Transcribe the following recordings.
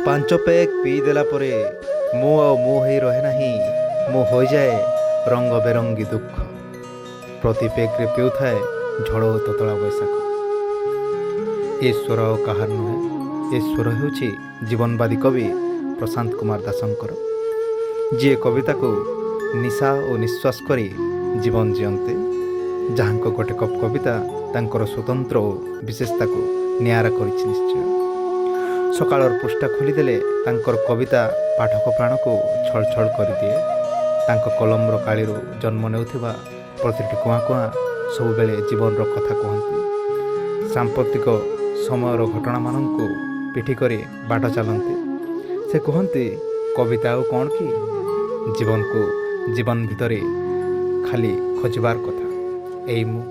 ପାଞ୍ଚ ପେଗ୍ ପିଇଦେଲା ପରେ ମୁଁ ଆଉ ମୁଁ ହେଇ ରହେ ନାହିଁ, ମୁଁ ହୋଇଯାଏ ରଙ୍ଗ ବେରଙ୍ଗୀ ଦୁଃଖ। ପ୍ରତି ପେଗ୍ରେ ପିଉଥାଏ ଝଡ଼ ଓ ତତଳା ବୈଶାଖ। ଏ ସ୍ୱର ଆଉ କାହାର ନୁହେଁ, ଏ ସ୍ୱର ହେଉଛି ଜୀବନବାଦୀ କବି ପ୍ରଶାନ୍ତ କୁମାର ଦାସଙ୍କର, ଯିଏ କବିତାକୁ ନିଶା ଓ ନିଶ୍ୱାସ କରି ଜୀବନ ଜିଅନ୍ତି, ଯାହାଙ୍କ ଗୋଟେ କପ୍ କବିତା ତାଙ୍କର ସ୍ୱତନ୍ତ୍ର ଓ ବିଶେଷତାକୁ ନିଆରା କରିଛି ନିଶ୍ଚୟ। ସକାଳର ପୃଷ୍ଠା ଖୋଲିଦେଲେ ତାଙ୍କର କବିତା ପାଠକ ପ୍ରାଣକୁ ଛଳଛଳ କରିଦିଏ। ତାଙ୍କ କଲମର କାଳିରୁ ଜନ୍ମ ନେଉଥିବା ପ୍ରତିଟି କୁଆଁ କୁଆଁ ସବୁବେଳେ ଜୀବନର କଥା କୁହନ୍ତି। ସାମ୍ପ୍ରତିକ ସମୟର ଘଟଣାମାନଙ୍କୁ ପିଠି କରି ବାଟ ଚାଲନ୍ତି। ସେ କୁହନ୍ତି, କବିତା ଆଉ କ'ଣ କି? ଜୀବନକୁ ଜୀବନ ଭିତରେ ଖାଲି ଖୋଜିବାର କଥା। ଏଇ ମୁଁ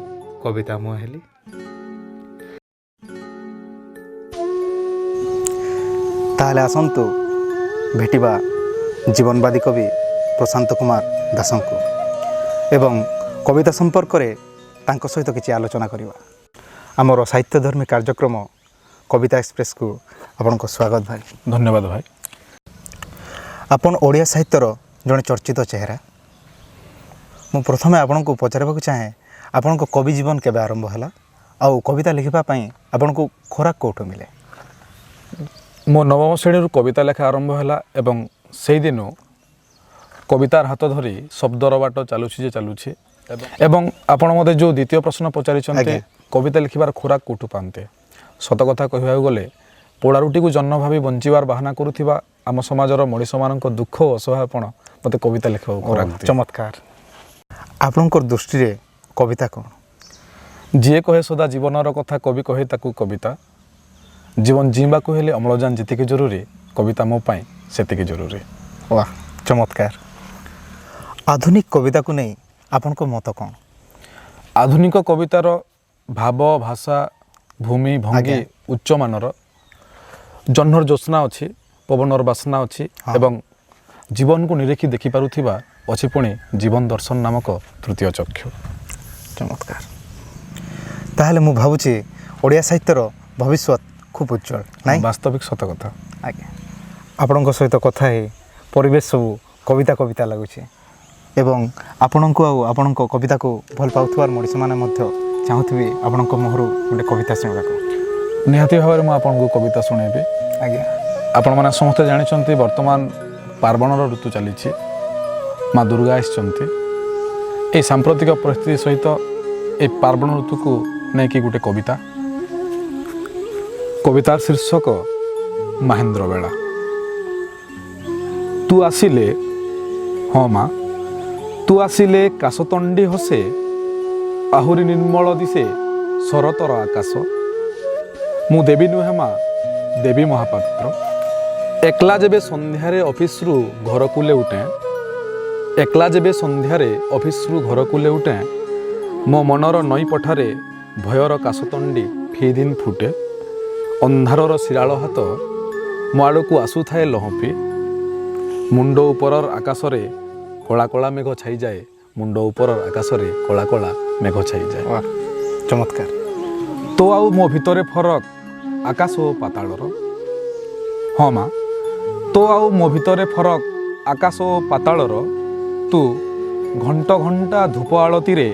କବିତା ମୁଁ ହେଲି। ତାହେଲେ ଆସନ୍ତୁ ଭେଟିବା ଜୀବନବାଦୀ କବି ପ୍ରଶାନ୍ତ କୁମାର ଦାସଙ୍କୁ ଏବଂ କବିତା ସମ୍ପର୍କରେ ତାଙ୍କ ସହିତ କିଛି ଆଲୋଚନା କରିବା। ଆମର ସାହିତ୍ୟଧର୍ମୀ କାର୍ଯ୍ୟକ୍ରମ କବିତା ଏକ୍ସପ୍ରେସକୁ ଆପଣଙ୍କ ସ୍ୱାଗତ ଭାଇ। ଧନ୍ୟବାଦ ଭାଇ। ଆପଣ ଓଡ଼ିଆ ସାହିତ୍ୟର ଜଣେ ଚର୍ଚ୍ଚିତ ଚେହେରା। ମୁଁ ପ୍ରଥମେ ଆପଣଙ୍କୁ ପଚାରିବାକୁ ଚାହେଁ, ଆପଣଙ୍କ କବି ଜୀବନ କେବେ ଆରମ୍ଭ ହେଲା ଆଉ କବିତା ଲେଖିବା ପାଇଁ ଆପଣଙ୍କୁ ଖୋରାକ କେଉଁଠୁ ମିଳେ? ମୋ ନବମ ଶ୍ରେଣୀରୁ କବିତା ଲେଖା ଆରମ୍ଭ ହେଲା ଏବଂ ସେଇଦିନୁ କବିତାର ହାତ ଧରି ଶବ୍ଦର ବାଟ ଚାଲୁଛି ଯେ ଚାଲୁଛି। ଏବଂ ଆପଣ ମୋତେ ଯେଉଁ ଦ୍ୱିତୀୟ ପ୍ରଶ୍ନ ପଚାରିଛନ୍ତି, କବିତା ଲେଖିବାର ଖୋରାକ କେଉଁଠୁ ପାଆନ୍ତି, ସତ କଥା କହିବାକୁ ଗଲେ ପୋଡ଼ା ରୁଟିକୁ ଜନ୍ମ ଭାବି ବଞ୍ଚିବାର ବାହାନା କରୁଥିବା ଆମ ସମାଜର ମଣିଷମାନଙ୍କ ଦୁଃଖ ଓ ଅସହାୟପଣ ମୋତେ କବିତା ଲେଖିବାକୁ ଖୋରାକ ଦିଏ। ଚମତ୍କାର। ଆପଣଙ୍କର ଦୃଷ୍ଟିରେ କବିତା କ'ଣ? ଯିଏ କହେ ସଦା ଜୀବନର କଥା, କବି କହେ ତାକୁ କବିତା। ଜୀବନ ଜିଇଁବାକୁ ହେଲେ ଅମ୍ଳଜାନ ଯେତିକି ଜରୁରୀ, କବିତା ମୋ ପାଇଁ ସେତିକି ଜରୁରୀ। ୱାହ, ଚମତ୍କାର। ଆଧୁନିକ କବିତାକୁ ନେଇ ଆପଣଙ୍କ ମତ କ'ଣ? ଆଧୁନିକ କବିତାର ଭାବ, ଭାଷା, ଭୂମି, ଭଙ୍ଗୀ ଉଚ୍ଚମାନର। ଜହ୍ନର ଜ୍ୟୋତ୍ସ୍ନା ଅଛି, ପବନର ବାସ୍ନା ଅଛି ଏବଂ ଜୀବନକୁ ନିରେଖି ଦେଖିପାରୁଥିବା ଅଛି ପୁଣି ଜୀବନ ଦର୍ଶନ ନାମକ ତୃତୀୟ ଚକ୍ଷୁ। ଚମତ୍କାର। ତାହେଲେ ମୁଁ ଭାବୁଛି ଓଡ଼ିଆ ସାହିତ୍ୟର ଭବିଷ୍ୟତ ଖୁବ୍ ଉଜ୍ଜଳ, ନାଇଁ? ବାସ୍ତବିକ ସତ କଥା। ଆଜ୍ଞା, ଆପଣଙ୍କ ସହିତ କଥା ହେଇ ପରିବେଶ ସବୁ କବିତା କବିତା ଲାଗୁଛି ଏବଂ ଆପଣଙ୍କୁ ଆଉ ଆପଣଙ୍କ କବିତାକୁ ଭଲ ପାଉଥିବାର ମଣିଷମାନେ ମଧ୍ୟ ଚାହୁଁଥିବେ ଆପଣଙ୍କ ମୁହଁରୁ ଗୋଟେ କବିତା ଶୁଣିବାକୁ। ନିହାତି ଭାବରେ ମୁଁ ଆପଣଙ୍କୁ କବିତା ଶୁଣେଇବି। ଆଜ୍ଞା। ଆପଣମାନେ ସମସ୍ତେ ଜାଣିଛନ୍ତି, ବର୍ତ୍ତମାନ ପାର୍ବଣର ଋତୁ ଚାଲିଛି, ମା ଦୁର୍ଗା ଆସିଛନ୍ତି। ଏହି ସାମ୍ପ୍ରତିକ ପରିସ୍ଥିତି ସହିତ এই ପାର୍ବଣ ଋତୁକୁ ନେଇକି ଗୋଟେ କବିତା। କବିତାର ଶୀର୍ଷକ ମାହେନ୍ଦ୍ର ବେଳା। ତୁ ଆସିଲେ, ହଁ ମା, ତୁ ଆସିଲେ କାଶତଣ୍ଡି ହସେ, ଆହୁରି ନିର୍ମଳ ଦିଶେ ଶରତର ଆକାଶ। ମୁଁ ଦେବୀ ନୁହେଁ ମା, ଦେବୀ ମହାପାତ୍ର। ଏକଲା ଯେବେ ସନ୍ଧ୍ୟାରେ ଅଫିସରୁ ଘରକୁ ଲେଉଟେ, ଏକଲା ଯେବେ ସନ୍ଧ୍ୟାରେ ଅଫିସରୁ ଘରକୁ ଲେଉଟେ, ମୋ ମନର ନଈ ପଠାରେ ଭୟର କାଶତଣ୍ଡି ଫିଦିନ ଫୁଟେ। ଅନ୍ଧାରର ଶିରାଳ ହାତ ମୋ ଆଡ଼କୁ ଆସୁଥାଏ ଲହଁପି। ମୁଣ୍ଡ ଉପରର ଆକାଶରେ କଳା କଳା ମେଘ ଛାଇଯାଏ, ମୁଣ୍ଡ ଉପରର ଆକାଶରେ କଳା କଳା ମେଘ ଛାଇଯାଏ। ୱାହ, ଚମତ୍କାର। ତୋ ଆଉ ମୋ ଭିତରେ ଫରକ ଆକାଶ ଓ ପାତାଳର। ହଁ ମା, ତୋ ଆଉ ମୋ ଭିତରେ ଫରକ ଆକାଶ ଓ ପାତାଳର। ତୁ ଘଣ୍ଟ ଘଣ୍ଟା ଧୂପ ଆଳତୀରେ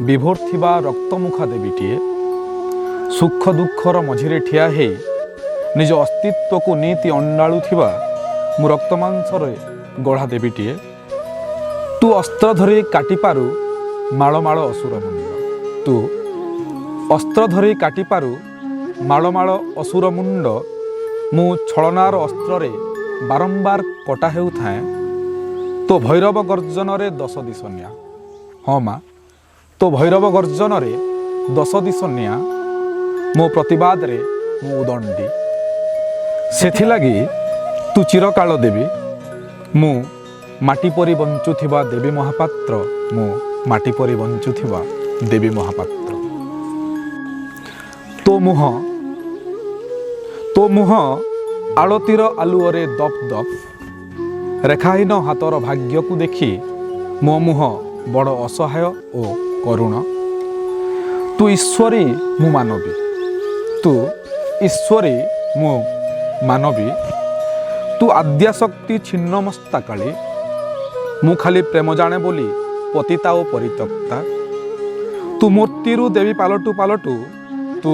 ବିଭୋର ଥିବା ରକ୍ତମୁଖା ଦେବୀଟିଏ। ସୁଖ ଦୁଃଖର ମଝିରେ ଠିଆ ହେଇ ନିଜ ଅସ୍ତିତ୍ୱକୁ ନୀତି ଅଣ୍ଡାଳୁଥିବା ମୁଁ ରକ୍ତମାଂସରେ ଗଢ଼ା ଦେବୀଟିଏ। ତୁ ଅସ୍ତ୍ର ଧରି କାଟିପାରୁ ମାଳ ମାଳ ଅସୁର ମୁଣ୍ଡ, ତୁ ଅସ୍ତ୍ର ଧରି କାଟିପାରୁ ମାଳ ମାଳ ଅସୁର ମୁଣ୍ଡ, ମୁଁ ଛଳନାର ଅସ୍ତ୍ରରେ ବାରମ୍ବାର କଟା ହେଉଥାଏ। ତୋ ଭୈରବ ଗର୍ଜନରେ ଦଶ ଦିଶ ନିଆଁ, ହଁ ମା, ତୋ ଭୈରବ ଗର୍ଜନରେ ଦଶ ଦିଶ ନିଆଁ। ମୋ ପ୍ରତିବାଦରେ ମୁଁ ଉଦଣ୍ଡି, ସେଥିଲାଗି ତୁ ଚିରକାଳ ଦେବୀ। ମୁଁ ମାଟି ପରି ବଞ୍ଚୁଥିବା ଦେବୀ ମହାପାତ୍ର, ମୁଁ ମାଟି ପରି ବଞ୍ଚୁଥିବା ଦେବୀ ମହାପାତ୍ର। ତୋ ମୁହଁ, ତୋ ମୁହଁ ଆଳତୀର ଆଲୁଅରେ ଦପ୍ ଦପ୍। ରେଖାହୀନ ହାତର ଭାଗ୍ୟକୁ ଦେଖି ମୋ ମୁହଁ ବଡ଼ ଅସହାୟ ଓ କରୁଣ। ତୁ ଈଶ୍ୱରୀ, ମୁଁ ମାନବୀ, ତୁ ଈଶ୍ୱରୀ, ମୁଁ ମାନବୀ। ତୁ ଆଦ୍ୟାଶକ୍ତି ଛିନ୍ନମସ୍ତା କାଳୀ, ମୁଁ ଖାଲି ପ୍ରେମ ଜାଣେ ବୋଲି ପତିତା ଓ ପରିତ୍ୟକ୍ତା। ତୁ ମୂର୍ତ୍ତିରୁ ଦେବୀ ପାଲଟୁ ପାଲଟୁ, ତୁ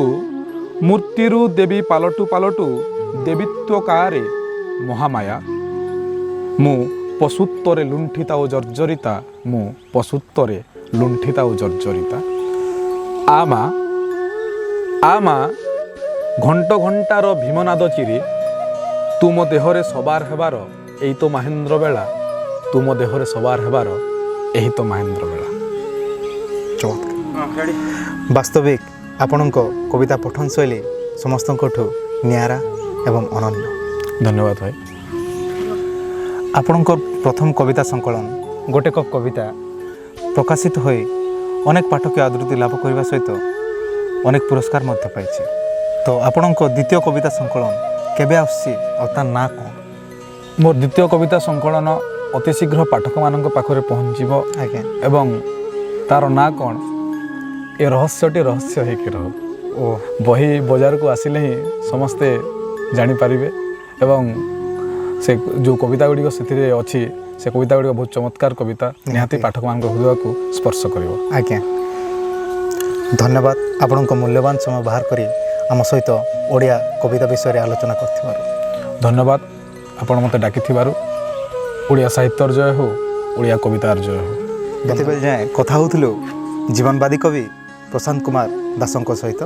ମୂର୍ତ୍ତିରୁ ଦେବୀ ପାଲଟୁ ପାଲଟୁ ଦେବୀତ୍ୱ କାରେ ମହାମାୟା। ମୁଁ ପଶୁତ୍ୱରେ ଲୁଣ୍ଠିତା ଓ ଜର୍ଜରିତା, ମୁଁ ପଶୁତ୍ୱରେ ଲୁଣ୍ଠିତା ଓ ଜର୍ଜରିତା। ଆ ମା, ଆ ମା, ଘଣ୍ଟ ଘଣ୍ଟାର ଭୀମନାଦ ଚିରି ତୁ ମୋ ଦେହରେ ସବାର ହେବାର ଏଇ ତ ମାହେନ୍ଦ୍ର ବେଳା, ତୁ ମୋ ଦେହରେ ସବାର ହେବାର ଏହି ତ ମାହେନ୍ଦ୍ର ବେଳା। ଚମତ୍କାର। ବାସ୍ତବିକ ଆପଣଙ୍କ କବିତା ପଠନ ଶୈଳୀ ସମସ୍ତଙ୍କଠୁ ନିଆରା ଏବଂ ଅନନ୍ୟ। ଧନ୍ୟବାଦ ଭାଇ। ଆପଣଙ୍କ ପ୍ରଥମ କବିତା ସଂକଳନ ଗୋଟେ କପ୍ କବିତା ପ୍ରକାଶିତ ହୋଇ ଅନେକ ପାଠକୀୟ ଆଦୃତି ଲାଭ କରିବା ସହିତ ଅନେକ ପୁରସ୍କାର ମଧ୍ୟ ପାଇଛି। ତ ଆପଣଙ୍କ ଦ୍ୱିତୀୟ କବିତା ସଂକଳନ କେବେ ଆସୁଛି ଆଉ ତା ନାଁ କ'ଣ? ମୋର ଦ୍ୱିତୀୟ କବିତା ସଂକଳନ ଅତି ଶୀଘ୍ର ପାଠକମାନଙ୍କ ପାଖରେ ପହଞ୍ଚିବ। ଏବଂ ତାର ନାଁ କ'ଣ, ଏ ରହସ୍ୟଟି ରହସ୍ୟ ହେଇକି ରହୁ। ଓ। ବହି ବଜାରକୁ ଆସିଲେ ହିଁ ସମସ୍ତେ ଜାଣିପାରିବେ ଏବଂ ସେ ଯେଉଁ କବିତା ଗୁଡ଼ିକ ସେଥିରେ ଅଛି, ସେ କବିତା ଗୁଡ଼ିକ ବହୁତ ଚମତ୍କାର କବିତା, ନିହାତି ପାଠକମାନଙ୍କ ହୃଦୟକୁ ସ୍ପର୍ଶ କରିବ। ଆଜ୍ଞା, ଧନ୍ୟବାଦ ଆପଣଙ୍କ ମୂଲ୍ୟବାନ ସମୟ ବାହାର କରି ଆମ ସହିତ ଓଡ଼ିଆ କବିତା ବିଷୟରେ ଆଲୋଚନା କରିଥିବାରୁ। ଧନ୍ୟବାଦ ଆପଣ ମୋତେ ଡାକିଥିବାରୁ। ଓଡ଼ିଆ ସାହିତ୍ୟର ଜୟ ହଉ, ଓଡ଼ିଆ କବିତାର ଜୟ ହଉ। ଯେତେବେଳେ ଯାଏଁ କଥା ହେଉଥିଲୁ ଜୀବନବାଦୀ କବି ପ୍ରଶାନ୍ତ କୁମାର ଦାସଙ୍କ ସହିତ।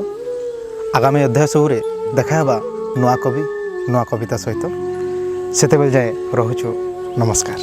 ଆଗାମୀ ଅଧ୍ୟାୟ ସବୁରେ ଦେଖା ହେବା ନୂଆ କବି, ନୂଆ କବିତା ସହିତ। ସେତେବେଳେ ଯାଏଁ ରହୁଛୁ, ନମସ୍କାର।